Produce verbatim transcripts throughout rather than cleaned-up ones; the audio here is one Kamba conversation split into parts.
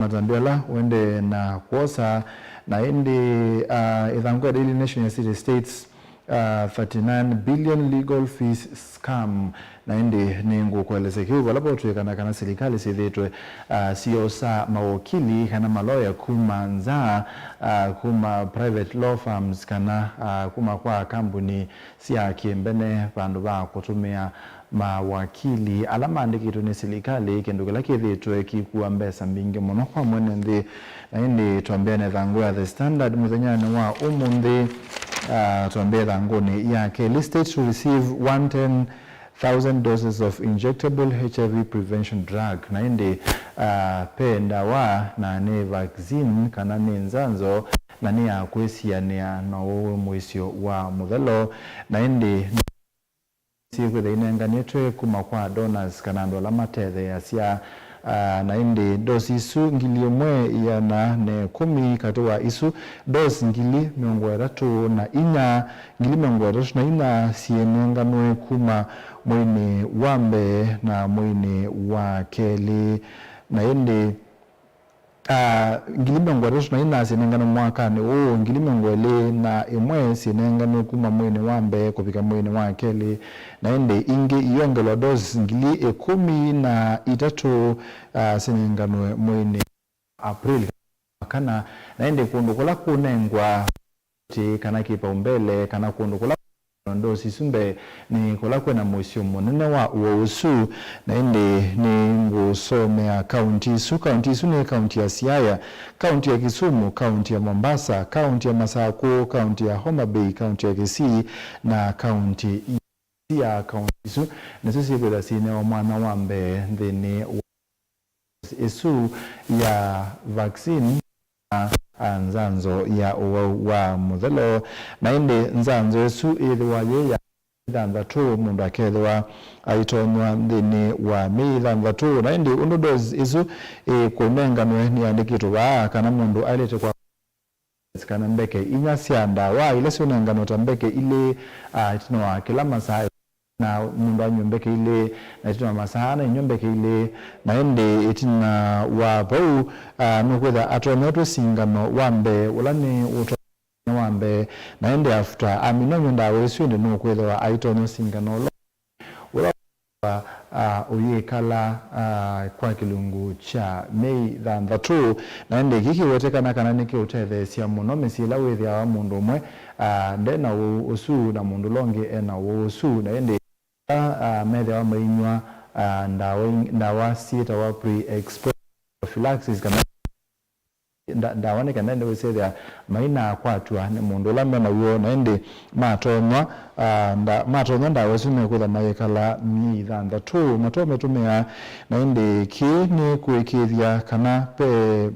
matambya ala ũendee na kwosa. Na ĩndĩ, ah, ĩthangũ ya Daily Nation yasĩtye states, ah, thirty-nine billion legal fees scam. Na ĩndĩ nĩngũkũelesya kĩu vala votw'ĩkana kana silikalĩ syĩthĩĩtwe, ah, syosaa mawokili kana maloya kuma nza, ah, kuma private law firms kana, ah, kuma kwa kambuni sya kĩmbene vandũ va kũtũmĩa mawakili ala maandĩkĩtwe nĩ silikalĩ, kĩndũ kĩla kĩthĩĩtwe kĩkua mbesa mbingĩ mũno kwa mwene nthĩ. Na ĩndĩ twambĩĩa na ĩthangũ ya The Standard mũthenyanĩ wa ũmũnthĩ, ah, twambĩĩa ĩthangũnĩ ya kelĩ, state to receive one ten thousand doses of injectable H I V prevention drug. Na ĩndĩ, ah, ve ndawa na nĩ vaccine kana nĩ nzanzo na nĩ ya kwĩsianĩa na ũwau mũisyo wa mũthelo. Na ĩndĩ syĩkwĩthwa inenganĩtwe kuma kwa donors kana andũ ala matetheeasya. Ah, na ĩndĩ ndosi isu ngili ĩmwe ĩana na ĩkũmi katĩ wa isu, ndosi ngili mĩongo ĩtatũ na inya, ngili mĩongo ĩtatũ na inya syĩnenganwe kuma mweinĩ wa mbee na mweinĩ wa kelĩ. Na ĩndĩ, ah, ngili mĩongo ĩtatũ na inya syĩnenganwe mwakanĩ ũũ, ngili mĩongo ĩlĩ na ĩmwe syĩnenganwe kuma mweinĩ wa mbee kũvika mweinĩ wa kelĩ, na ĩndĩ ingĩ iyongelwa ndosi ngili ĩkũmi na itatũ, ah, syĩnenganwe mweinĩ wa April kana, na ĩndĩ kũndũ kũla kũnengwa tĩ kana kĩpaumbele kana kũndũ kũla ndosi isu mbee nĩ kũla kwĩna mũisyo mũnene wa ũwau ũsu. Na ĩndĩ nĩngũsomea kaunti isu. Kaunti isu nĩ kaunti ya Siaya, kaunti ya Kisumu, kaunti ya Mombasa, kaunti ya Masakũ, kaunti ya Homa Bay, kaunti ya Kisii, na kaunti ya kaunti isu nĩsyo syĩkwĩthwa syĩnewa mwanya wa mbee nthĩnĩ wa ĩsu ya vaccine na, a, nzanzo ya ũwau wa mũthelo. Na ĩndĩ nzanzo ĩsu ĩthĩwa yĩ ya ithanthatũ, mũndũ akethĩwa aitonywa nthĩnĩ wa myei ĩthanthatũ. Na ĩndĩ ũndũ dose ĩsu ĩkũnenganwe nĩyandĩkĩtwe vaa kana mũndũ aĩlĩte kwa kana mbeke inya sya ndawa ila syũnenganwe ta mbeke ilĩ, a, ĩtina wa kĩla masaa, na mũndũ anyw'e mbeke ilĩ, na ĩtina wa masaa ana inyw'a mbeke ilĩ, na ĩndĩ ĩtina wa vau, a, nũkwĩthwa atonyetwe singano wa mbee, ũla nĩ ũtonyi wa mbee, na ĩndĩ after aminwa inyw'a ndawa ĩsu, ĩndĩ nũkwĩthĩwa aitonywa singano ũla ũla wa, a, ũyĩkala, a, kwa kĩlungu kya myei thanthatũ. Na ĩndĩ kĩĩ kĩwetekana kana nĩkĩũtetheesya mũno mĩsyĩ ĩla wĩthĩawa mũndũ ũmwe, a, nde na ũwau ũsu na mũndũ ũla ũngĩ e na ũwau ũsu. Na ĩndĩ, a, a, methĩawa mainyw'a, a, ndawa ing-, ndawa syĩtawa pre-exposure prophylaxis kana nda-, ndawa nĩ kana ĩndĩ wĩsĩthĩa mainakwatw'a nĩ mũndũ ũla me naw'o, na ĩndĩ matonywa, ah, nda-, matonywa ndawa ĩsu mekwĩtha mayĩkala myei thanthatũ mato mĩtũmĩa. Na ĩndĩ kĩĩ nĩ kũĩkĩĩthya kana ve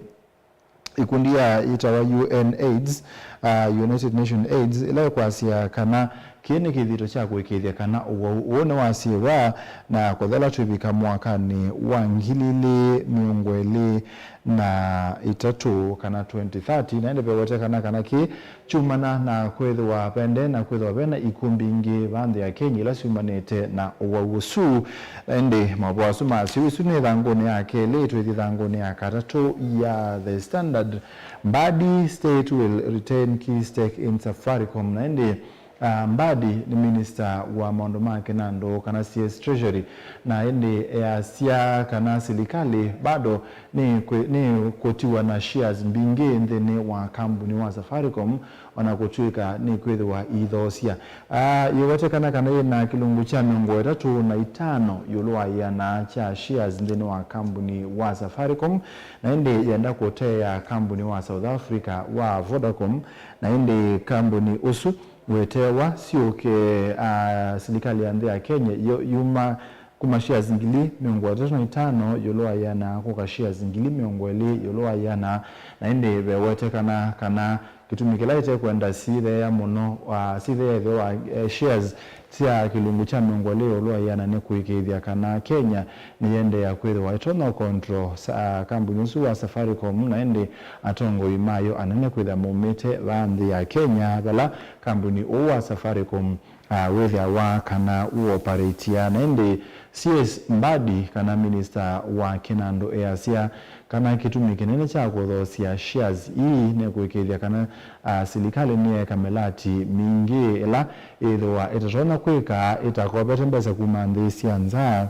ikundi ya yĩtawa U N AIDS, ah, United Nation AIDS, ĩla ĩkwasya kana kĩĩ nĩ kĩthito kya kũĩkĩĩthya kana ũwau ũũ nĩwasyĩwa na kũthela twĩvika mwakanĩ wa ngili ilĩ mĩongo ĩlĩ na itatũ kana twenty thirty, na ĩndĩ vewetekana kana kĩĩ kyumana na kwĩthĩwa vende na kwĩthĩwa vena ikumbi ingĩ va nthĩ ya Kenya ila syumanĩte na ũwau ũsu. Na ĩndĩ maũvoo asu masyo, ĩsu nĩ ĩthangũnĩ ya kelĩ, twĩthi ĩthangũnĩ ya katatũ ya The Standard. Mbadi, state will retain key stake in Safaricom. Na ĩndĩ, ah, Mbadi nĩ minista wa maũndũ ma kĩnandũ kana C S Treasury, na ĩndĩ easya kana silikalĩ bado nĩ kwĩ-, nĩ kũtiwa na shares mbingĩ nthĩnĩ wa kambuni wa Safaricom, ona kũtw'ĩka nĩ kwĩthĩwa iithoosya. Ah, yĩwetekana kana yĩ na kĩlungu kya mĩongo ĩtatũ na itano ĩũlũ wa ĩana kya shares nthĩnĩ wa kambuni wa Safaricom, na ĩndĩ yenda kũteea kambuni wa South Africa wa Vodacom, na ĩndĩ kambuni ũsu wetewa syũke, ah, silikalĩ ya nthĩ ya Kenya yo-, yuma kuma shares ngili mĩongo ĩtatũ na itano ĩũlũ wa ĩana kũka shares ngili mĩongo ĩlĩ ĩũlũ wa ĩana, na ĩndĩ vewetekana kana kĩtumi kĩla ĩtekwenda sitheea mũno, ah, sitheea ĩtheo wa, eh, shares sya kĩlungu kya mĩongo ĩlĩ ĩũlũ wa ĩana nĩ kũĩkĩĩthya kana Kenya nĩyĩendeea kwĩthĩwa ĩtonya control sa-, ah, kambuni ũsu wa Safaricom, na ĩndĩ atongoi mayo anene kwĩthĩa maumĩte vaa nthĩ ya Kenya, vala kambuni ũũ wa Safaricom ah, wĩthĩawa kana ũoparĩtia. Na ĩndĩ C S Mbadi, kana minista wa kĩnandũ, easya kana kĩtumi kĩnene kya kũthoosya shares ii nĩ kũĩkĩĩthya kana, ah, silikalĩ nĩyeeka mĩlati mingĩ ĩla ĩthĩwa ĩtatonya kwĩka ĩtakopete mbesa kuma nthĩ sya nza,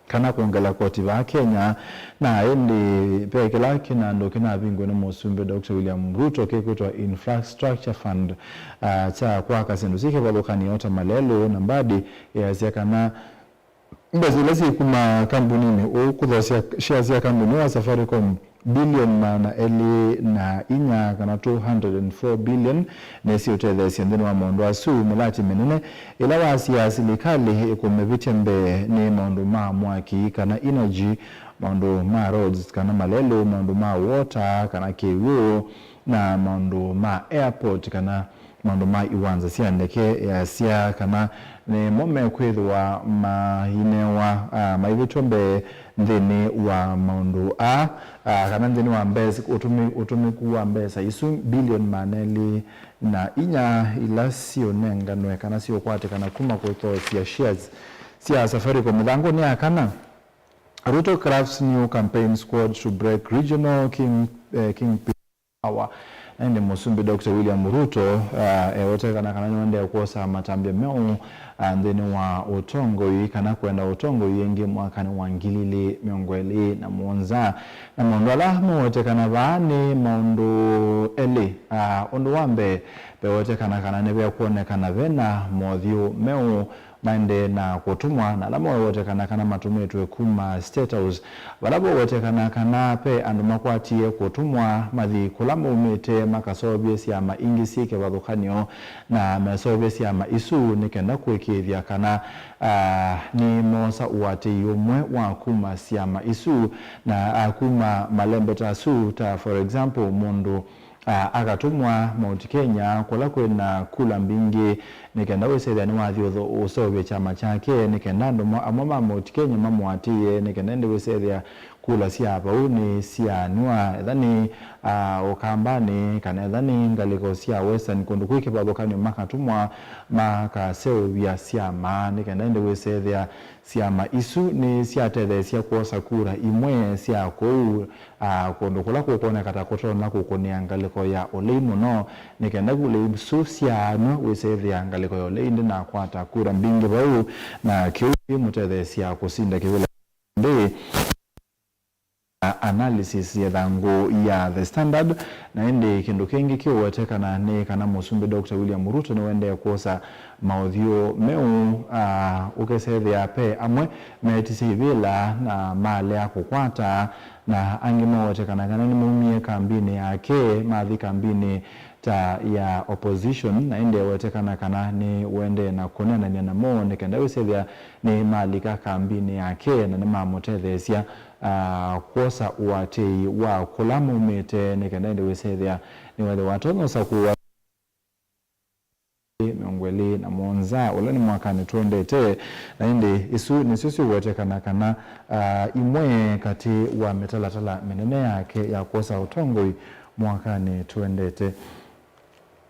kana kwongela koti vaa Kenya. Na ĩndĩ ve kĩla kĩnandũ kĩnavingwe nĩ Mũsumbĩ Doctor William Ruto kĩkwĩtwa Infrastructure Fund, ah, kya kwaka syĩndũ syĩ kĩvathũkany'o ta malelũ, na Mbadi easya kana mbesa ila syĩkuma kambuninĩ ũũ kũthoosya shares sya kambuni wa Safaricom bilioni maana elĩ na inya, kana two hundred and four billion, nĩsyĩũtetheesya nthĩnĩ wa maũndũ asu. Mĩlati mĩnene ĩla wasya silikalĩ ĩkũmĩvĩtya mbee nĩ maũndũ ma mwaki kana energy, maũndũ ma roads kana malelũ, maũndũ ma water kana kĩw'ũ, na maũndũ ma airport kana maũndũ ma iwanza sya ndeke. Easya kana nĩmo mekwĩthĩwa mainewa, ah, maivĩtw'e mbee nthĩnĩ wa maũndũ aa, ah, kana nthĩnĩ wa mbesa, ũtũmĩ-, ũtũmĩku wa mbesa isu bilioni maana elĩ na inya ila siũnenganwe kana siũkwatĩkana kuma kũthoosya shares sya Safaricom. Mĩthangũnĩ ya kana, Ruto crafts new campaign squad to break regional king, eh, kingpin power. Na ĩndĩ Mũsumbĩ Doctor William Ruto, ah, ewete kana, kana nĩwendeee kwosa matambya meũ, ah, nthĩnĩ wa ũtongoi, kana kwenda ũtongoi ĩngĩ mwakanĩ wa ngili ilĩ mĩongo ĩlĩ na mũonza. Na maũndũ ala mawetekana vaa nĩ maũndũ elĩ. Ah, ũndũ wa mbee, vewetekana kana nĩvekwonekana vena mothyũ meũ maendee na kũtũmwa, na ala mawewetekana kana matũmĩtwe kuma State House, vala vawetekana kana ve andũ makwatie kũtũmwa mathi kũla maumĩte makaseũvye syama ingĩ syĩ kĩvathũkany'o, na meseũvya syama isu nĩ kenda kũĩkĩĩthya kana, ah, nĩmoosa ũatĩĩi ũmwe wa kuma syama isu, na, ah, kuma malembeta asu, ta for example, mũndũ ah, akatũmwa Mount Kenya, kũla kwĩ na kula mbingĩ, nĩ kenda wĩsethĩa nĩwathi ũtho-, ũseũvya kyama kyake, nĩ kenda andũ mo-, amwe ma Mount Kenya mamũatĩĩe, nĩ kenda ĩndĩ wĩsethĩa kula sya vau nĩsyaanwa, etha nĩ, ah, Ũkambanĩ, kana etha nĩ ngalĩko sya Western, kũndũ kwĩ kĩvathũkany'o, makatũmwa makaseũvya syama, nĩ kenda ĩndĩ wĩsethĩa syama isu nĩsyatetheesya kwosa kura imwe sya kũu, ah, kũndũ kũla kũkwoneka ta kũtonya kũkũnĩa ngalĩko ya ũlei mũno, nĩ kenda kula isu syaanw'a wĩsethĩa ngalĩko ya ũlei ndĩnakwata kura mbingĩ vau, na kĩu kĩmũtetheesya kũsinda kĩvĩla. Ĩndĩ, ah, analysis ya ĩthangũ ya The Standard, na ĩndĩ kĩndũ kĩngĩ kĩũwetekana nĩ kana Mũsumbĩ Doctor William Ruto nĩwendee kwosa maũthyũ meũ, ah, ũkesethĩa ve amwe meetisye ivĩla na malea kũkwata, na angĩ mawetekana kana nĩmaumie kambinĩ yake mathi kambinĩ ta ya opposition, na ĩndĩ ewetekana kana nĩwendee na kũneenany'a namo nĩ kenda wĩsethĩa nĩmalika kambinĩ yake na nĩmamũtetheesya, ah, kwosa ũatĩĩi wa kũla maumĩte nĩ kenda ĩndĩ wĩsethĩa nĩwethĩwa atonya ũsakũwa mĩongo ĩlĩ na mũonza, ũla nĩ mwakanĩ twendete, na ĩndĩ isu nĩsyo siũwetekana kana, ah, imwe katĩ wa mĩtalatala mĩnene yake ya kwosa ũtongoi mwakanĩ twendete.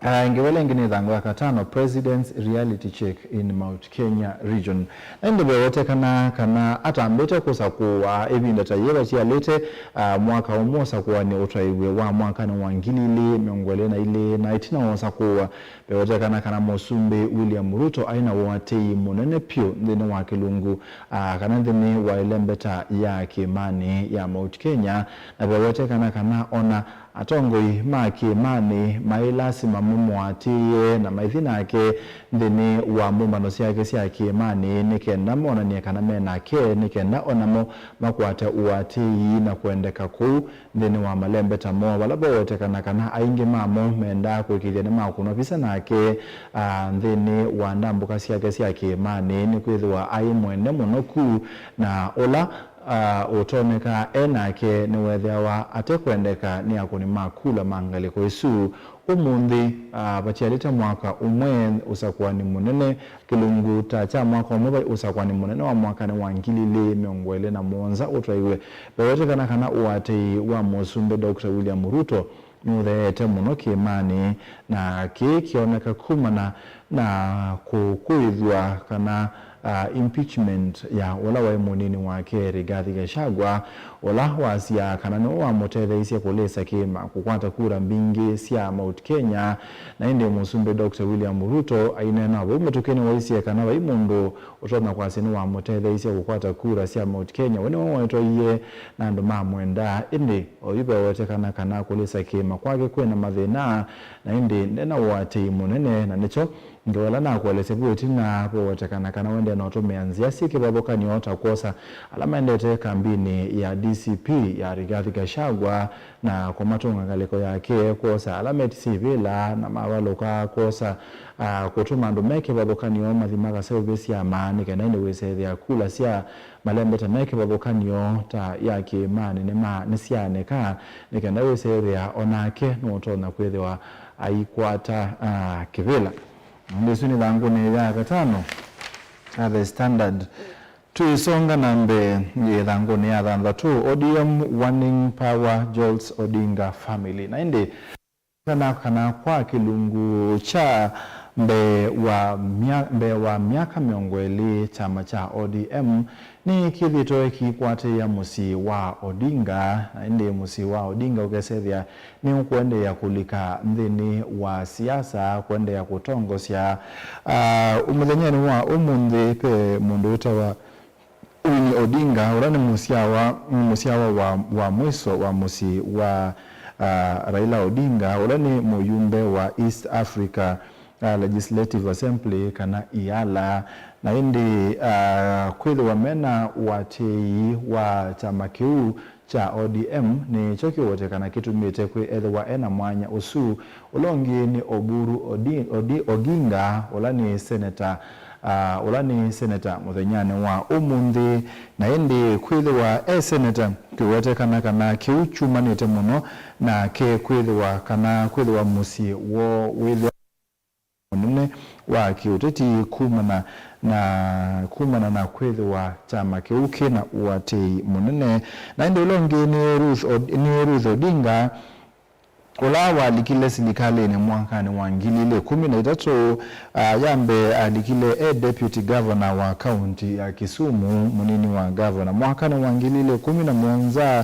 Ah, ngewa ĩla ĩngĩ nĩ ĩthangũ ya katano, President's Reality Check in Mount Kenya Region. Na ĩndĩ vewetekana kana atambĩte kũsakũwa ĩvinda ta yĩva syalĩte, ah, mwaka ũmwe ũsakũanĩ ũtwaĩw'e wa mwakanĩ wa ngili ilĩ mĩongo ĩlĩ na ilĩ, na ĩtina wa ũsakũwa, vewetekana kana Mũsumbĩ William Ruto aĩ na ũatĩĩi mũnene pyũ nthĩnĩ wa kĩlungu, ah, kana nthĩnĩ wa ĩlembeta ya kĩĩmanĩ ya Mount Kenya, na vewetekana kana ona atongoi ma kĩĩmanĩ maĩ lasima mamũatĩĩe na maithi nake nthĩnĩ wa mbũmbano syake sya kĩĩmanĩ nĩ kenda monany'e kana me nake, nĩ kenda o namo makwate ũatĩĩi na kũendeka kũu nthĩnĩ wa malembeta moo, vala vawetekana kana aingĩ mamo mendaa kũĩkĩĩthya nĩmakũnwa visa nake, ah, nthĩnĩ wa ndambũka syake sya kĩĩmanĩ, nĩkwĩthĩwa aĩ mwene mũno ku na ũla ah, ũtoneka e nake nĩwethĩawa ate kwendeka nĩ akũni ma kula ma ngalĩko ĩsu. Ũmũnthĩ, ah, vatialĩte mwaka ũmwe ũsakũani mũnene, kĩlungu ta kya mwaka ũmwe vai ũsakũani mũnene wa mwakanĩ wa ngili ilĩ mĩongo ĩlĩ na mũonza ũtwaĩwe, vewetekana kana ũatĩĩi wa Mũsumbĩ Doctor William Ruto nũtheete mũno kĩĩmanĩ, na kĩĩ kĩoneka kumana na kũkũĩthw'a kana, ah, impeachment ya ũla waĩ mũnini wake Rigathi Gachagua, ũla wasyaa kana nĩwe wamũtetheeisye kũlĩsa kĩĩma kũkwata kura mbingĩ sya Mount Kenya. Na ĩndĩ Mũsumbĩ Doctor William Ruto aineena vau mĩtũkĩnĩ waisye kana vai mũndũ ũtonya kwasya nĩwamũtetheeisye kũkwata kura sya Mount Kenya. We nĩwe waetwaie na andũ mamwendaa, ĩndĩ oyu vewetekana kana kũlĩsa kĩĩma kwake kwĩna mathĩna, na ĩndĩ ndena ũatĩĩi mũnene, na nĩkyo ngewa ĩla nakũelesya vu ĩtina, vewetekana kana wendee na ũtũmĩa nzĩa syĩ kĩvathũkany'o ta kwosa ala maendete kambinĩ ya D C P ya Rigathi Gachagua na kũmatũnga ngalĩko yake, kwosa ala metisye ivĩla na mavalũka, kwosa, ah, kũtũma andũ me kĩvathũkany'o mathi makaseũvĩsya maa, nĩ kenda ĩndĩ wĩsethĩa kula sya malembeta me kĩvathũkany'o ta ya kĩĩmanĩ nĩma-, nĩsyaanĩka, nĩ kenda wĩsethĩa o nake nũtonya kwĩthĩwa aikwata, ah, kĩvĩla. Ĩndĩ ĩsu nĩ ĩthangũnĩ ya katano ya The Standard. Tũisonga na mbee ĩthangũnĩ ya thanthatũ, O D M warning power jolts Odinga family. Na ĩndĩ kana, kana kwa kĩlungu kya mbee wa mya-, mbee wa myaka mĩongo ĩlĩ, kyama kya O D M nĩkĩthĩtwe kĩikwatĩĩa mũsyĩ wa Odinga, na ĩndĩ mũsyĩ wa Odinga ũkesethĩa nĩũkũendeea kũlika nthĩnĩ wa siasa, kũendeea kũtongosya. Ah, mũthenyanĩ wa ũmũnthĩ, ve mũndũ wĩtawa Winnie Odinga, ũla nĩ mũsyawa, nĩ mũsyawa wa, wa mwiso wa mũsyĩ wa, ah, Raila Odinga, ũla nĩ mũyumbe wa East Africa, ah, Legislative Assembly, kana EALA. Na ĩndĩ, ah, kwĩthĩwa mena ũatĩĩi wa kyama kĩu kya O D M nĩkyo kĩũwete kana kĩtumĩte kwĩ ethĩwa ena mwanya ũsu. Ũla ũngĩ nĩ Oburu Odi-, Odi-, Oginga, ũla nĩ seneta, ah, ũla nĩ seneta mũthenyanĩ wa ũmũnthĩ. Na ĩndĩ kwĩthĩwa e seneta, kĩũwetekana kana kĩu kyumanĩte mũno nake kwĩthĩwa kana kwĩthĩwa mũsyĩ woo wĩthĩwa mũnene wa kĩũteti kumana na, kumana na kwĩthĩwa kyama kĩu kĩna ũatĩĩi mũnene. Na ĩndĩ ũla ũngĩ nĩ Ruth Od-, nĩ Ruth Odinga, ũla walikile silikalĩnĩ mwakanĩ wa ngili ilĩ kũmi na itatũ. Ah, ya mbee alikile e deputy governor wa kaunti ya Kisumu, mũnini wa governor. Mwakanĩ wa ngili ilĩ kũmi na mũonza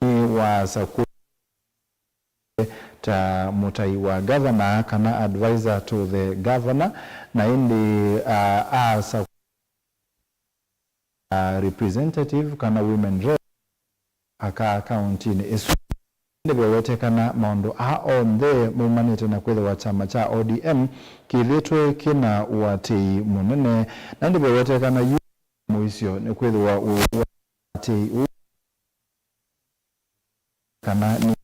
nĩwasakũiwe ta mũtai wa governor, kana advisor to the governor, na ĩndĩ, ah, asakũiwe, ah, representative kana women rep aka kauntinĩ ĩsu. Nĩvewetekana maũndũ aa onthe maumanĩte na kwĩthĩwa kyama kya O D M kĩthĩtwe kĩna ũatĩĩi mũnene, na nĩvewetekana yu mũisyo nĩ kwĩthĩwa ũ-, ũatĩĩi ũũ kana nĩ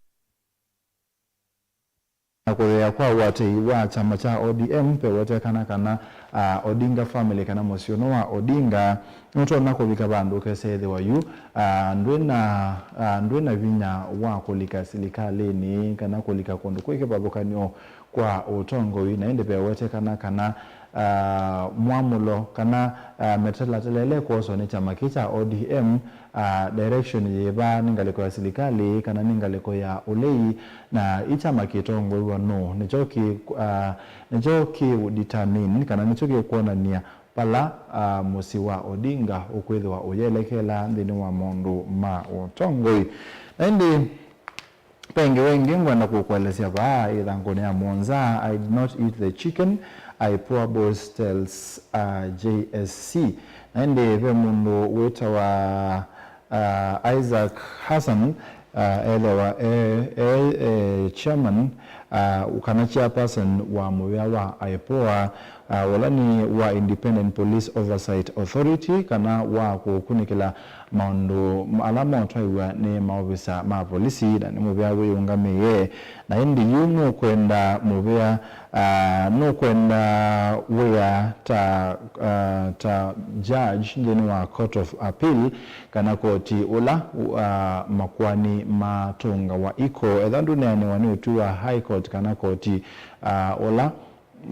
na kũthea kwa ũatĩĩi wa kyama kya O D M, vewetekana kana, ah, Odinga family kana mũsyĩ ũno wa Odinga nũtonya kũvika vandũ ũkesethĩwa yu, ah, ndwĩna, ah, ndwĩna vinya wa kũlika silikalĩnĩ kana kũlika kũndũ kwĩ kĩvathũkany'o kwa ũtongoi, na ĩndĩ vewetekana kana, ah, mwamũlo kana, ah, mĩtalatala ĩla ĩkwoswa nĩ kyama kĩĩ kya O D M, ah, direction yĩva, nĩ ngalĩko ya silikalĩ kana nĩ ngalĩko ya ũlei, na ĩ kyama kĩtongoew'a nũũ, nĩkyo kĩ, ah, nĩkyo kĩ determine kana nĩkyo kĩkwonany'a vala, ah, mũsyĩ wa Odinga ũkwĩthĩwa ũyelekela nthĩnĩ wa maũndũ ma ũtongoi. Na ĩndĩ ve ngewa ĩngĩ ngwenda kũkũelesya vaa ĩthangũnĩ ya mũonza, I did not eat the chicken, IPOA boss tells, uh, J S C. Na ĩndĩ ve mũndũ wĩtawa, uh, Isaac Hassan, uh, ethĩwa e, e, e chairman, uh, kana chairperson wa mũvĩa wa IPOA, uh, ũla nĩ wa Independent Police Oversight Authority, kana wa kũkunĩkĩla maũndũ ala motwaĩw'a nĩ maovisa ma volisi, na nĩ mũvĩa wĩũngamĩe. Na ĩndĩ yu nũkwenda mũvĩa, ah, nũkwenda wĩa ta, ah, ta judge nthĩnĩ wa Court of Appeal, kana koti ũla, ah, makoani matũngawa iko. Etha ndũneanĩwa nĩ ũtwi wa High Court kana koti, ah, ũla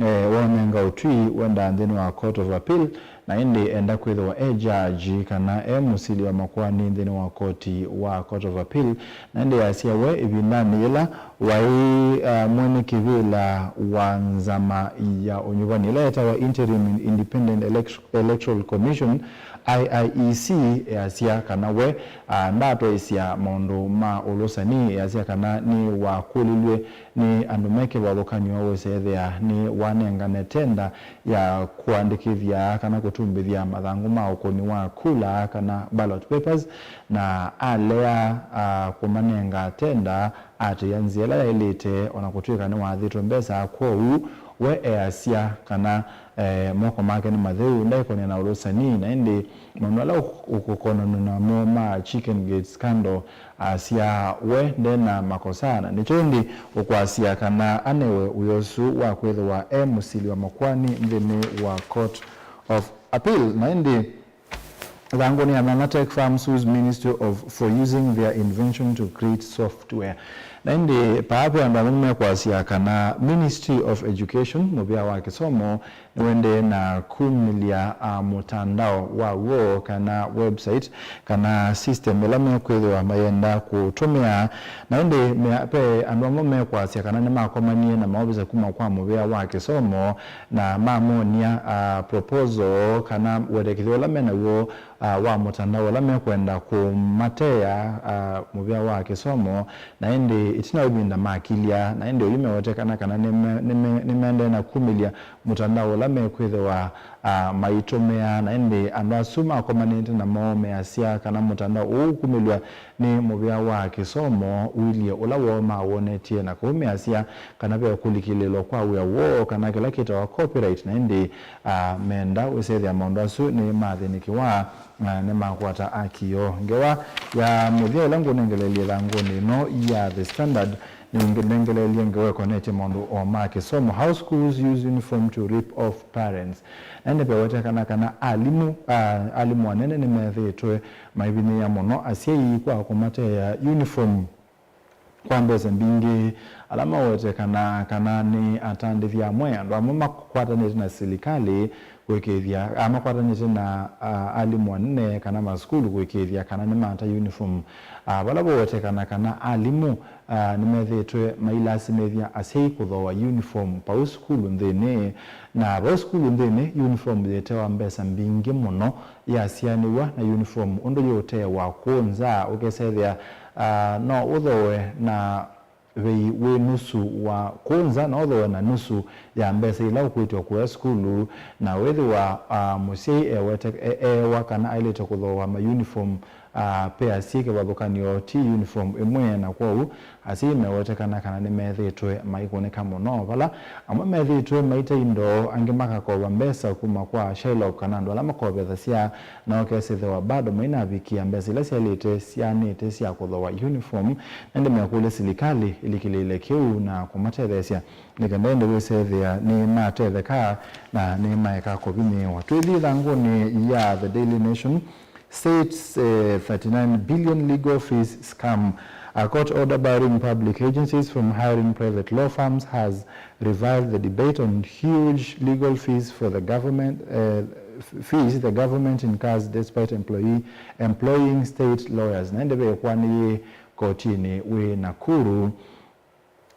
eh, wonenga ũtwi wendaa nthĩnĩ wa Court of Appeal, na ĩndĩ enda kwĩthĩwa e judge kana e mũsili wa makoani nthĩnĩ wa koti wa Court of Appeal, na ĩndĩ yasya we ĩvindanĩ yĩla waĩ, ah, mwene kĩvĩla wa nzama ya ũnyuvani ĩla yĩtawa Interim Independent Elect-, Electoral Commission, I I E C, yasya kana we, ah, ndatwaĩsya maũndũ ma ũlũsani, yasya kana nĩwakũlilw'e nĩ andũ me kĩvathũkany'o ũsethĩa nĩwanengane tenda ya kũandĩkĩthya kana kũtumbĩthya mathangũ ma ũkũni wa kula kana ballot papers, na alea, ah, kũmanenga tenda atĩĩa nzĩa ĩla yaĩlĩte, o na kũtw'ĩka nĩwathĩtwe mbesa. Kwoou we easya kana, eh, moko make nĩ matheu, ndaĩkonĩa na ũlũsani, na ĩndĩ maũndũ ala ũk-, ũkũkonanw'a namo ma Chicken Gate scandal, asya we ndena makosa, na nĩkyo ĩndĩ ũkwasya kana anewe wĩa ũsu wa kwĩthĩwa e mũsili wa makoani nthĩnĩ wa Court of Appeal. Na ĩndĩ ĩthangũnĩ ya nyanya, Tech firm sues Ministry of, for using their invention to create software. Na ĩndĩ paa ve andũ amwe mekwasya kana Ministry of Education, mũvĩa wa kĩsomo, nĩwendee na kumĩlya, ah, mũtandao waw'o kana website kana system ĩla mekwĩthĩwa mayenda kũtũmĩa. Na ĩndĩ mea-, ve andũ amwe mekwasya kana nĩmakomanie na maovisa kuma kwa mũvĩa wa kĩsomo na mamonia, ah, proposal kana wendekethyo ũla menaw'o, ah, wa mũtandao ũla mekwenda kũmatea, ah, mũvĩa wa kĩsomo, na ĩndĩ ĩtina wa ĩvinda makilya, na ĩndĩ oyu mewetekana kana nĩme-, nĩme-, nĩmendee na kumĩlya mũtandao ũla mekwĩthĩwa, ah, maitũmĩa, na ĩndĩ andũ asu makomanĩte namo measya kana mũtandao ũũ ũkumĩlw'a nĩ mũvĩa wa kĩsomo ũilyĩ ũla woo mawonetye, na kwoou measya kana ve kũlikĩlĩlwa kwa wĩa woo kana kĩla kĩtawa copyright, na ĩndĩ, ah, menda ũsethĩa maũndũ asu nĩmathĩnĩkĩwa na nĩmakwata akio. Ngewa ya mũthya ĩla ngũnengeleelye ĩthangũnĩ ĩno ya The Standard nĩnengeleelye ngewa ĩkonetye maũndũ o ma kĩsomo, How Schools Use Uniform to Rip Off Parents. Na ĩndĩ vewetekana kana alimũ, ah, alimũ anene nĩmethĩĩtwe maivinyĩĩa mũno asyai kwa kũmateea uniform kwa mbesa mbingĩ, ala mawetekana kana nĩ atandĩthya amwe, andũ amwe makwatanĩte na silikalĩ kũĩkĩĩthya, a, makwatanĩte na, a, alimũ anene kana masukulu kũĩkĩĩthya kana nĩmata uniform. A, vala vawetekana kana alimũ, a, nĩmethĩĩtwe mailasimĩthya asyai kũthooa uniform vau sukulu nthĩnĩ, na vau sukulu nthĩnĩ uniform yĩtewa mbesa mbingĩ mũno, yasyaanĩw'a na uniform ũndũ yũteewa kũũ nza, ũkesethĩa, ah, no ũthooe na vei wĩ nusu wa kũũ nza, no ũthooe na nusu ya mbesa ila ũkwĩtw'a kũya sukulu, na wĩthĩwa, ah, mũsyai ewete-, e-, eewa kana aĩlĩte kũthooa ma uniform, ah, pairs syĩ kĩvathũkany'o ti uniform ĩmwe, na kwoou asyai mewetekana kana nĩmethĩĩtwe maikũnĩka mũno, vala amwe methĩĩtwe maita indo, angĩ makakova mbesa kuma kwa Shylock kana andũ ala makovethasya, na ũkesĩthĩwa bado mainavikĩa mbesa ila syaĩlĩte syaanĩte sya kũthooa uniform, na ĩndĩ mekũlya silikalĩ ĩlikĩlĩĩle kĩu na kũmatetheesya nĩ kana ĩndĩ wĩsethĩa nĩmatetheka na nĩmaeka kũvinyĩĩwa. Twĩthi ĩthangũnĩ ya The Daily Nation, States, eh, thirty-nine billion legal fees scam. A court order barring public agencies from hiring private law firms has revived the debate on huge legal fees for the government, eh, f-, fees the government incurs despite employee, employing state lawyers. Na ĩndĩ ve ĩkoani yĩ kotinĩ wĩ Nakuru.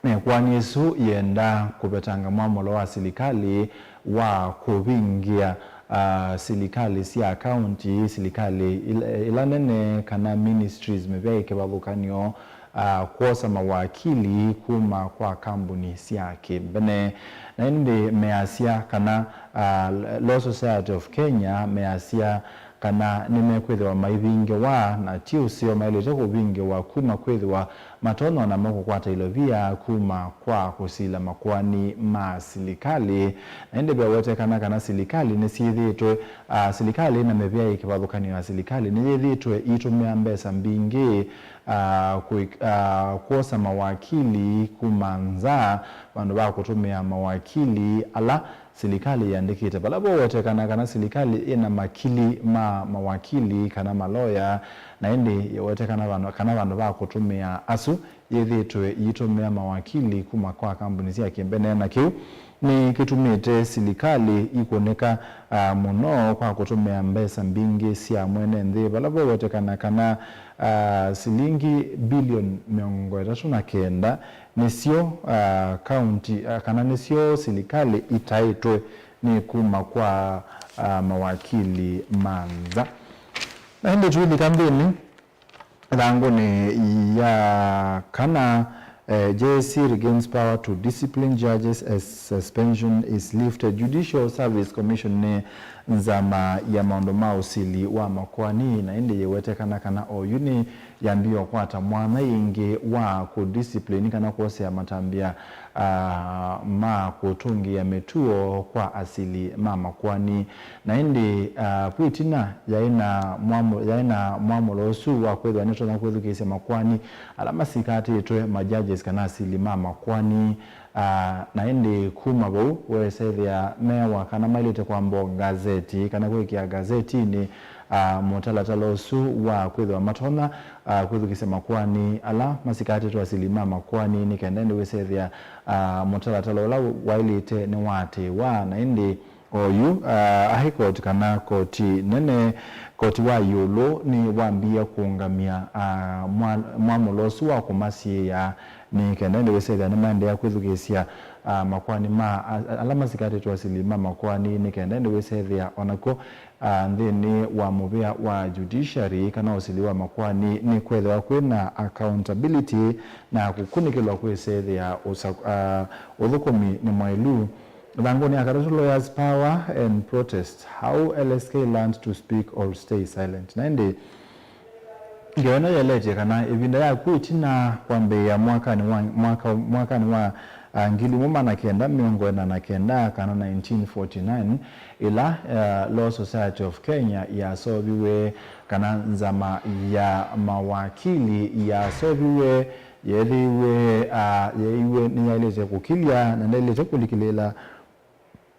Na ĩkoani ĩsu yĩenda kũvetanga mwamũlo wa silikalĩ wa kũvingĩa, ah, silikalĩ sya kaunti, silikalĩ ila, ila nene kana ministries mĩvea ĩkĩvathũkany'o, ah, kwosa mawakili kuma kwa kambuni sya kĩmbene. Na ĩndĩ measya kana, ah, Law Society of Kenya measya kana nĩmekwĩthĩwa maivingĩwa, na ti ũseo maĩlĩte kũvingĩwa kuma kwĩthĩwa matonya o namo kũkwata ilovia kuma kwa kũsila makoani ma silikalĩ. Na ĩndĩ vewetekana kana silikalĩ nĩsyĩthĩĩtwe, ah, silikalĩ na mĩvĩa yĩ kĩvathũkany'o ya silikalĩ nĩyĩthĩĩtwe iitũmĩa mbesa mbingĩ, ah, kũi-, ah, kwosa mawakili kuma nza, vandũ va kũtũmĩa mawakili ala silikalĩ yĩandĩkĩte. Vala vowetekana kana silikalĩ ĩna makili ma mawakili kana maloya, na ĩndĩ yĩwetekana vandũ, kana vandũ va kũtũmĩa asu yĩthĩĩtwe ĩitũmĩa mawakili kuma kwa kambuni sya kĩmbene, na kĩu nĩkĩtumĩte silikalĩ ikũnĩka, ah, mũno kwa kũtũmĩa mbesa mbingĩ sya mwene nthĩ, vala vawetekana kana, ah, silingi bilioni mĩongo ĩtatũ na kenda nĩsyo, ah, kaunti, ah, kana nĩsyo silikalĩ itaĩtwe nĩ kuma kwa, ah, mawakili ma nza. Na ĩndĩ twĩlika nthĩnĩ ĩthangũnĩ ya kana, eh, J S C regains power to discipline judges as suspension is lifted. Judicial Service Commission nĩ nzama ya maũndũ ma ũsili wa makoani, na ĩndĩ yĩwetekana kana oyu nĩ yambie ũkwata mwanya ĩngĩ wa kũdiscipline kana kwosea matambya, ah, ma kũtũngĩĩa mĩtuo kwa asili ma makoani. Na ĩndĩ, ah, vu ĩtina yaĩ na mwamũ-, yaĩ na mwamũlo ũsu wa kwĩthĩwa nĩtonya kwĩthukĩĩsya makoani ala masikatĩtwe, ma judges kana asili ma makoani. Ah, na ĩndĩ kuma vau weesethĩa mewa kana mailĩte kwamba ngazeti kana kwĩkĩa ngazetinĩ, ah, mũtalatala ũsu wa kwĩthĩwa matonya, ah, kwĩthukĩĩsya makoani ala masikatĩtwe, asili ma makoani, nĩ kenda ĩndĩ wĩsethĩa, ah, mũtalatala ũla waĩlĩte nĩwaatĩĩwa. Na ĩndĩ oyu, ah, High Court kana koti nene, koti wa ĩũlũ nĩwambie kũũngamya, ah, mwa-, mwamũlo ũsu wa kũmasiĩĩa nĩ kenda ĩndĩ wĩsethĩa nĩmaendeea kwĩthukĩĩsya, ah, makoani ma, a-, a-, ala masikatĩtwe, asili ma makoani, nĩ kenda ĩndĩ wĩsethĩa o nakw'o, ah, nthĩnĩ wa mũvĩa wa judiciary kana ũsili wa makoani nĩ kwethĩwa kwĩ na accountability na kũkunĩkĩlwa kwĩsethĩa ũsa-, ah, ũthũkũmi nĩ mwaĩlu. Ĩthangũnĩ ya katatũ, Lawyers Power and Protest, How L S K Learned to Speak or Stay Silent. Na ĩndĩ ngewa ĩno yĩeleetye kana ĩvinda yaku ĩtina kwambĩĩa mwakanĩ wa, mwaka, mwakanĩ wa, ah, ngili ĩmwe maana kenda mĩongo ĩna na kenda kana nineteen forty-nine, ĩla, ah, Law Society of Kenya yaseũviw'e, kana nzama ya mawakili yaseũviw'e, yeethĩiwe, ah, yeeiwe nĩyaĩlĩte kũkilya na ndaĩlĩte kũlikĩlĩĩla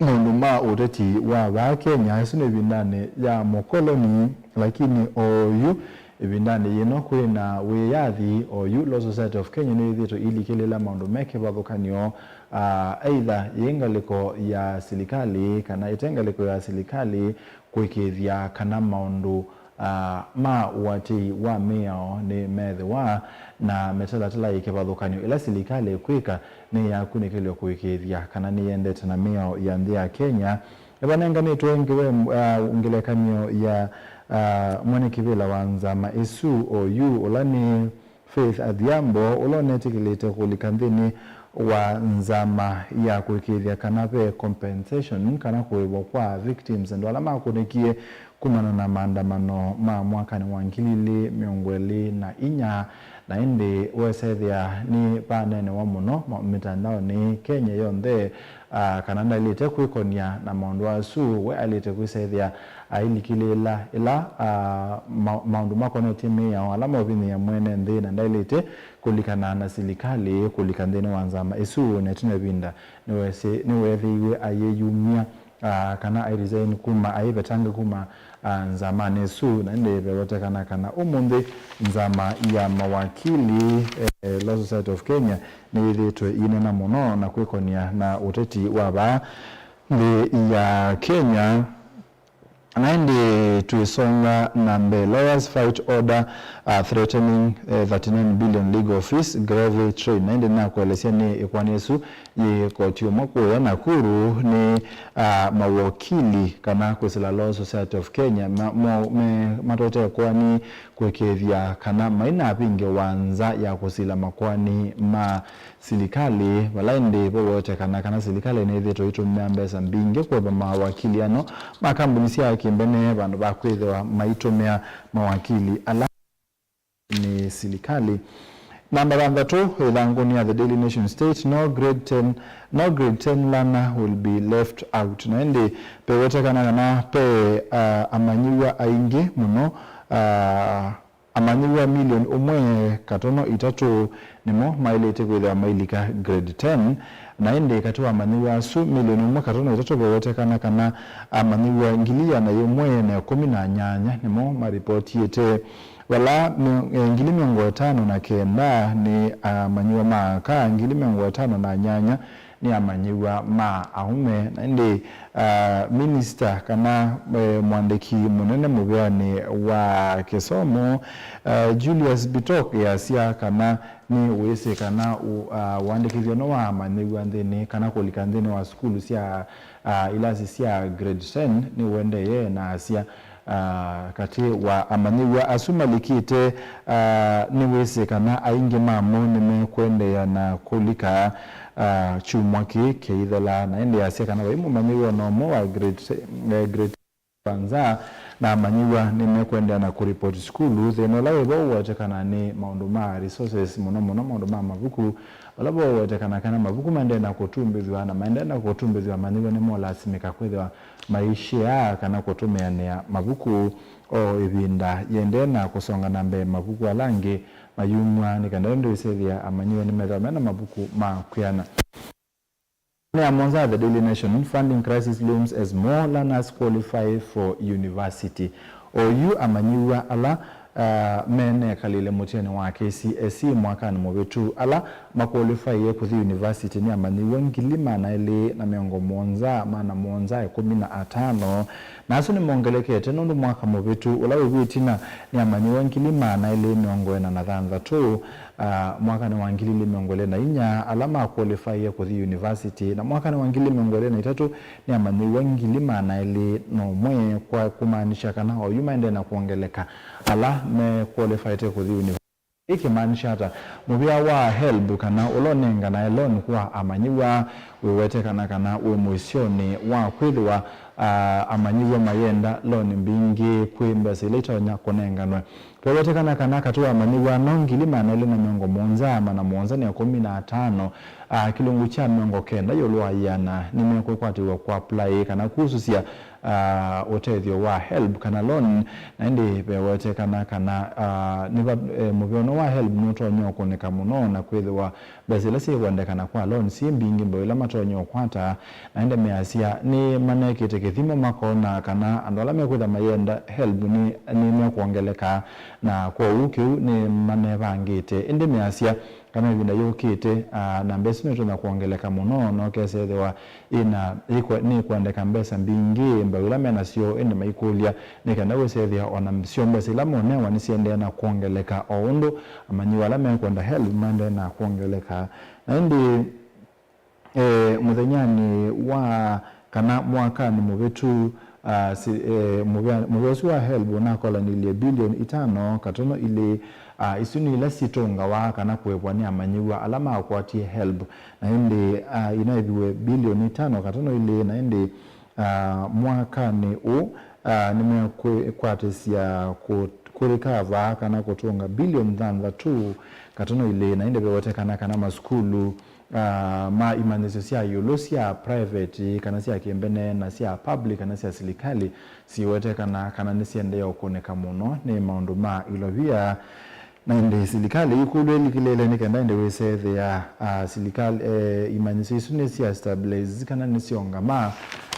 maũndũ ma ũteti wa vaa Kenya, ĩsu nĩ ĩvindanĩ ya mũkoloni, lakini oyu ĩvindanĩ yĩno kwĩ na wĩyathi. Oyu Law Society of Kenya nĩyĩthĩĩtwe ĩilikĩlĩĩla maũndũ me kĩvathũkany'o, ah, either yĩ ngalĩko ya silikalĩ kana ĩte ngalĩko ya silikalĩ, kũĩkĩĩthya kana maũndũ, ah, ma ũatĩĩi wa mĩao nĩmeethĩwa na mĩtalatala yĩ kĩvathũkany'o ĩla silikalĩ ĩkwĩka nĩyakunĩkĩlw'a kũĩkĩĩthya kana nĩyendete na mĩao ya nthĩ ya Kenya. Nĩvanenganĩtwe ngewa, ah, ngelekany'o ya, ah, mwene kĩvĩla wa nzama ĩsu oyu, ũla nĩ Faith Adhiambo, ũla ũnetĩkĩlĩte kũlika nthĩnĩ wa nzama ya kũĩkĩĩthya kana ve compensation kana kũĩvwa kwa victims, andũ ala makũnĩkie kumana na maandamano ma mwakanĩ wa ngili ilĩ mĩongo ĩlĩ na inya, na ĩndĩ wesethĩa nĩ vaneenewa mũno ma-, mĩtandaonĩ Kenya yonthe, ah, kana ndaĩlĩte kwĩkonya na maũndũ asu. We aĩlĩte kwĩsethĩa ailikĩlĩĩla ĩla, ah, ma-, maũndũ makonetye mĩao ala maũvinyĩĩa mwene nthĩ, na ndaĩlĩte kũlikana na silikalĩ kũlika nthĩnĩ wa nzama ĩsu. Na ĩtina ĩvinda nĩwesĩ-, nĩweethĩiwe ayĩyumya, ah, kana ai resign kuma, ayĩvetanga kuma, ah, nzamanĩ ĩsu. Na ĩndĩ vewetekana kana ũmũnthĩ nzama ya mawakili, eh, Law Society of Kenya nĩyĩthĩĩtwe ĩinena mũno na kwĩkonya na ũteti wa vaa nthĩ ya Kenya. Na ĩndĩ twĩsonga na mbee, Lawyers fight order, uh, threatening, uh, thirty-nine billion legal fees, grave train. Na ĩndĩ nakuelesya nĩ ĩkoani ĩsu yĩ koti ũmwe kũya Nakuru nĩ, uh, mawokili kana kwĩsĩla Law Society of Kenya ma-, mo-, me-, matwete ĩkoani kũĩkĩĩthya kana mainavinge wa nza ya kũsila makoani ma silikalĩ, vala ĩndĩ vawetekana kana silikalĩ nĩyĩthĩĩtwe ĩitũmĩa mbesa mbingĩ kũeva mawakili ano ma kambuni sya kĩmbene vandũ va kwĩthĩwa maitũmĩa mawakili ala nĩ silikalĩ. Namba thanthatũ ĩthangũnĩ ya The Daily Nation State, no grade ten, no grade ten learner will be left out. Na ĩndĩ vewetekana kana ve, ah, amanyĩw'a aingĩ mũno, ah, amanyĩw'a milioni ũmwe katono itatũ nĩmo maĩlĩte kwĩthĩwa mailika grade ten, na ĩndĩ katĩ wa amanyĩw'a asu milioni ũmwe katono itatũ vewetekana kana amanyĩw'a ngili ĩana yĩmwe na ĩkũmi na nyanya nĩmo maripotiĩte, Vala mĩ-, eh, ngili mĩongo ĩtano na kenda nĩ amanyĩw'a ma aka, ngili mĩongo ĩtano na nyanya nĩ amanyĩw'a ma aũme. Na ĩndĩ, ah, minista kana, eh, mũandĩki mũnene mũvĩanĩ wa kĩsomo, ah, Julius Bitok easya kana nĩ wĩsĩ kana ũ-, ah, ũandĩkĩthyo ũno wa amanyĩw'a nthĩnĩ kana kũlika nthĩnĩ wa sukulu sya, ah, ilasi sya grade ten nĩũendee, na asya, ah, katĩ wa amanyĩw'a asu malikĩte, ah, nĩ wĩsĩ kana aingĩ mamo nĩmekũendeea na kũlika, ah, kyumwa kĩĩ kĩithela. Na ĩndĩ asya kana vai mũmanyĩw'a o na ũmwe wa grade, eh, grade wa nza, na amanyĩw'a nĩmekũendeea na kũripoti sukulu. Thĩna ũla wĩ vo ũwetekana nĩ maũndũ ma resources, mũno mũno maũndũ ma mavuku, vala vo ũwetekana kana mavuku maendee na kũtumbĩthw'a, na maendee na kũtumbĩthw'a, amanyĩw'a nĩmolasimĩka kwĩthĩwa maishĩaa kana kũtũmĩanĩa mavuku o ĩvinda yĩendee na kũsonga na mbee. Mavuku ala angĩ mayumw'a nĩ kana ĩndĩ ĩsethĩa amanyĩw'a nĩmethĩwa mena mavuku ma kwĩana. Nĩ ya mũonza The Daily Nation, funding crisis looms as more learners qualify for university. Oyu amanyĩw'a ala, ah, menekalĩle mũtianĩ wa K C S E mwakanĩ mũvĩtu, ala makwolifaiie kũthi university nĩ amanyĩw'a ngili maana elĩ na mĩongo mũonza, maana mũonza ĩkũmi na atano, na asu nĩmongelekete nũndũ mwaka mũvĩtu ũla wĩ vu ĩtina nĩ amanyĩw'a ngili maana elĩ mĩongo ĩna na thanthatũ, ah, mwakanĩ wa ngili ilĩ mĩongo ĩlĩ na inya ala makwolifaiie kũthi university, na mwakanĩ wa ngili ilĩ mĩongo ĩlĩ na itatũ nĩ amanyĩw'a ngili maana elĩ na ũmwe, kwa kũmaanisha kana oyu maendee na kwongeleka ala mekwolifaĩte kũthi university. Ĩĩ kĩmaanisha ata? Mũvĩa wa helb, kana ũla ũnenganae loan kwa amanyĩw'a, wĩwetekana kana wĩ mũisyonĩ wa kwĩthĩwa, ah, amanyĩw'a mayenda loan mbingĩ kwĩ mbesa ila itonya kũnenganwe. Vewetekana kana katĩ wa amanyĩw'a no ngili maana elĩ na mĩongo mũonza, maana mũonza na ĩkũmi na atano, ah, kĩlungu kya mĩongo kenda ĩũlũ wa ĩana nĩmekwĩkwatĩw'a kũaplaĩ kana kusũsya, ah, ũtethyo wa helb kana loan, na ĩndĩ vewetekana kana, ah, nĩva, eh, mũvĩa ũno wa helb nũtonya ũkũnĩka mũno na kwĩthĩwa mbesa ila syĩkwendekana kwa loan syĩ mbingĩ mbeũ ila matonya ũkwata, na ĩndĩ measya nĩmanekĩte kĩthimo makona kana andũ ala mekwĩtha mayenda helb nĩ, nĩmekwongeleka na kwoou kĩu nĩmanevangĩte. Ĩndĩ measya kana ĩvinda yũkĩte, ah, namba ĩsu nĩtonya kwongeleka mũno, na ũkesa ĩthĩwa ĩna, ĩkwe-, nĩkwendeka mbesa mbingĩ mbeũ ila menasyo, ĩndĩ maikũlya nĩ kana wĩsethĩa o na syo mbesa ila monewa nĩsiendee na kwongeleka o ũndũ amanyĩw'a ala mekwenda helb maendee na kwongeleka. Na ĩndĩ, eh, mũthenyanĩ wa kana mwakanĩ mũvĩtu, ah, si-, eh, mũvĩa, mũvĩa ũsu wa helb ũnakolanilye bilioni itano katono ilĩ, ah, isu nĩ ila sitũngawa kana kũĩvwa nĩ amanyĩw'a ala makwatie helb, na ĩndĩ, ah, inaĩviwe bilioni itano katono ilĩ, na ĩndĩ, ah, mwakanĩ ũũ, ah, nĩmekwĩkwatĩsya kũ-, kũrikava kana kũtũnga bilioni thanthatũ katono ilĩ, na ĩndĩ vewetekana kana masukulu, ah, ma imanyĩsyo sya ĩũlũ sya private kana sya kĩmbene na sya public kana sya silikalĩ siwetekana kana nĩsiendee ũkũnĩka mũno nĩ maũndũ ma ilovia. Na ĩndĩ silikalĩ ĩkũlw'a ĩlikĩlĩĩle nĩ kenda ĩndĩ wĩsethĩa, ah, silikalĩ, eh, imanyĩsyo isu nĩ sya stabilize kana nĩsyongama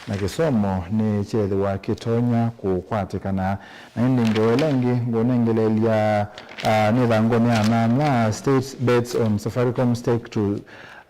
na kĩsomo nĩkyethĩwa kĩtonya kũkwatĩkana. Na ĩndĩ ngewa ĩla ĩngĩ ngũnengeleelya, ah, nĩ ĩthangũnĩ ya nyanya, state bets on Safaricom stake to,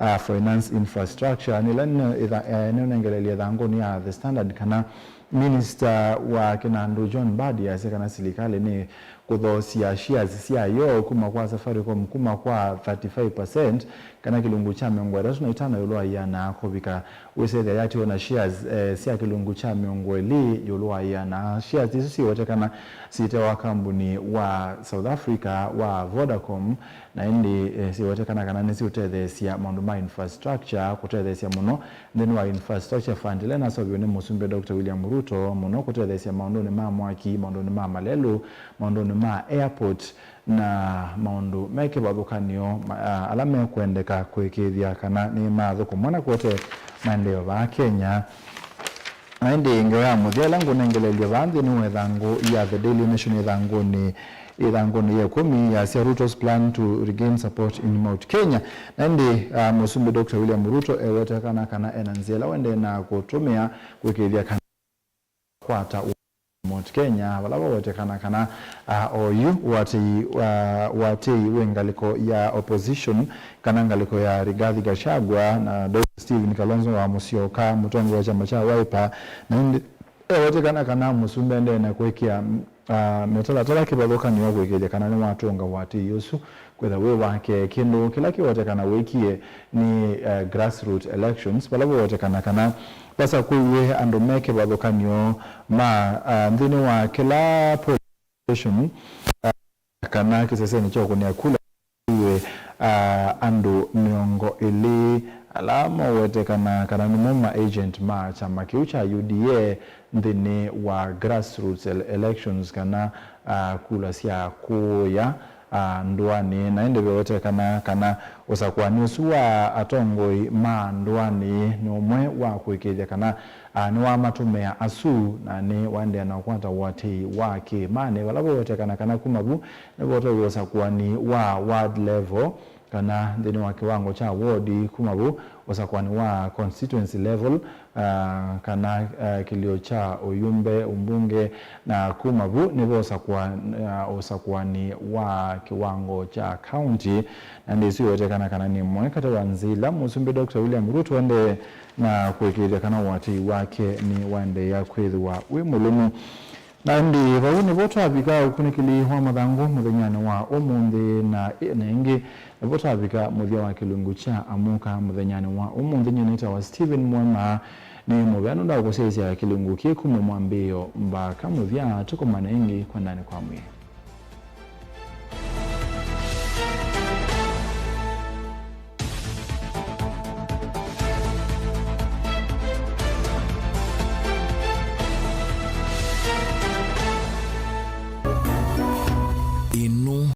ah, finance infrastructure. Nĩ ĩla nĩ ĩtha-, eh, nĩũnengeleelya ĩthangũnĩ ya The Standard kana Minista wa kĩnandũ John Mbadi asya kana silikalĩ nĩ kũthoosya shares syayo kuma kwa Safaricom kuma kwa thirty-five percent kana kĩlungu kya mĩongo ĩtatũ na itano ĩũlũ wa ĩana kũvika wĩsethĩa yatiwa na shares, eh, sya kĩlungu kya mĩongo ĩlĩ ĩũlũ wa ĩana. Shares isu siwetekana sitewa kambuni wa South Africa wa Vodacom, na ĩndĩ, eh, siwetekana kana nĩsiũtetheesya maũndũ ma infrastructure, kũtetheesya mũno nthĩnĩ wa Infrastructure Fund ĩla ĩnaseũviw'e nĩ Mũsumbĩ Doctor William Ruto mũno kũtetheesya maũndũnĩ ma mwaki, maũndũnĩ ma malelũ, maũndũnĩ ma airport, na maũndũ me kĩvathũkany'o ma-, a-, ala mekwendeka kũĩkĩĩthya kana nĩmathũkũmwa na kũete maendeeo vaa Kenya. Na ĩndĩ ngewa ya mũthya ĩla ngũnengeleelye vaa nthĩnĩ wa ĩthangũ ya The Daily Nation ĩthangũnĩ, ĩthangũnĩ ya ĩkũmi yasya, Ruto's plan to regain support in Mount Kenya. Na ĩndĩ, ah, Mũsumbĩ Doctor William Ruto ewetekana kana ena nzĩa ĩla ũendee na kũtũmĩa kũĩkĩĩthya kana kwata Mount Kenya, vala vawetekana kana, ah, oyu ũatĩĩi, ah, ũatĩĩi wĩ ngalĩko ya opposition, kana ngalĩko ya Rigathi Gachagua na Doctor Stephen Kalonzo wa Musyoka, mũtongoi wa kyama kya Wiper, na ĩndĩ ewetekana kana mũsumbĩ endee na kwĩkĩa, ah, mĩtalatala kĩvathũkany'o kũĩkĩĩthya kana nĩwatũnga ũatĩĩi ũsu kwĩtha wĩ wake. Kĩndũ kĩla kĩwetekana wĩkie nĩ, eh, grassroot elections, vala vawetekana kana vasakũiwe andũ me kĩvathũkany'o ma, ah, nthĩnĩ wa kĩla polling station, ah, kana kĩsesenĩ kya ũkũnĩa kula iwe, ah, andũ mĩongo ĩlĩ ala mawetekana kana nĩmo ma agent ma kyama kĩu kya U D A nthĩnĩ wa grassroots ele-, elections, kana, ah, kula sya kũya, ah, ndũanĩ. Na ĩndĩ vewetekana kana ũsakũani ũsu wa atongoi ma ndũanĩ nĩ ũmwe wa kũĩkĩĩthya kana, ah, nĩwamatũmĩa asu, na nĩwaendeea na kũkwata ũatĩĩi wa kĩĩmanĩ, vala vawetekana kana kuma vu nĩvotoew'a ũsakũani wa ward level, kana nthĩnĩ wa kĩwango kya ward, kuma vu ũsakũani wa constituency level, ah, kana, ah, kĩlio kya ũyumbe, ũmbunge, na kuma vu nĩvo ũsakũa-, ah, ũsakũani wa kĩwango kya county. Na ĩndĩ ĩsu ĩwetekana kana nĩ ĩmwe katĩ wa nzĩa ila Mũsumbĩ Doctor William Ruto endee na kũĩkĩĩthya kana ũatĩĩi wake nĩwaendeea kwĩthĩwa wĩ mũlũmu. Na ĩndĩ vau nĩvo twavika ũkunĩkĩli wa mathangũ mũthenyanĩ wa ũmũnthĩ, na ĩ-, na ĩngĩ nĩvo twavika mũthya wa kĩlungu kya Amũka mũthenyanĩ wa ũmũnthĩ. Nyie nĩtawa Stephen Mwema, nĩ mũvea nũndakũsyaĩĩsya kĩlungu kĩĩ kuma mwambĩĩo mbaka mũthya. Tũkomane ĩngĩ kwendanĩ kwa mwĩĩ.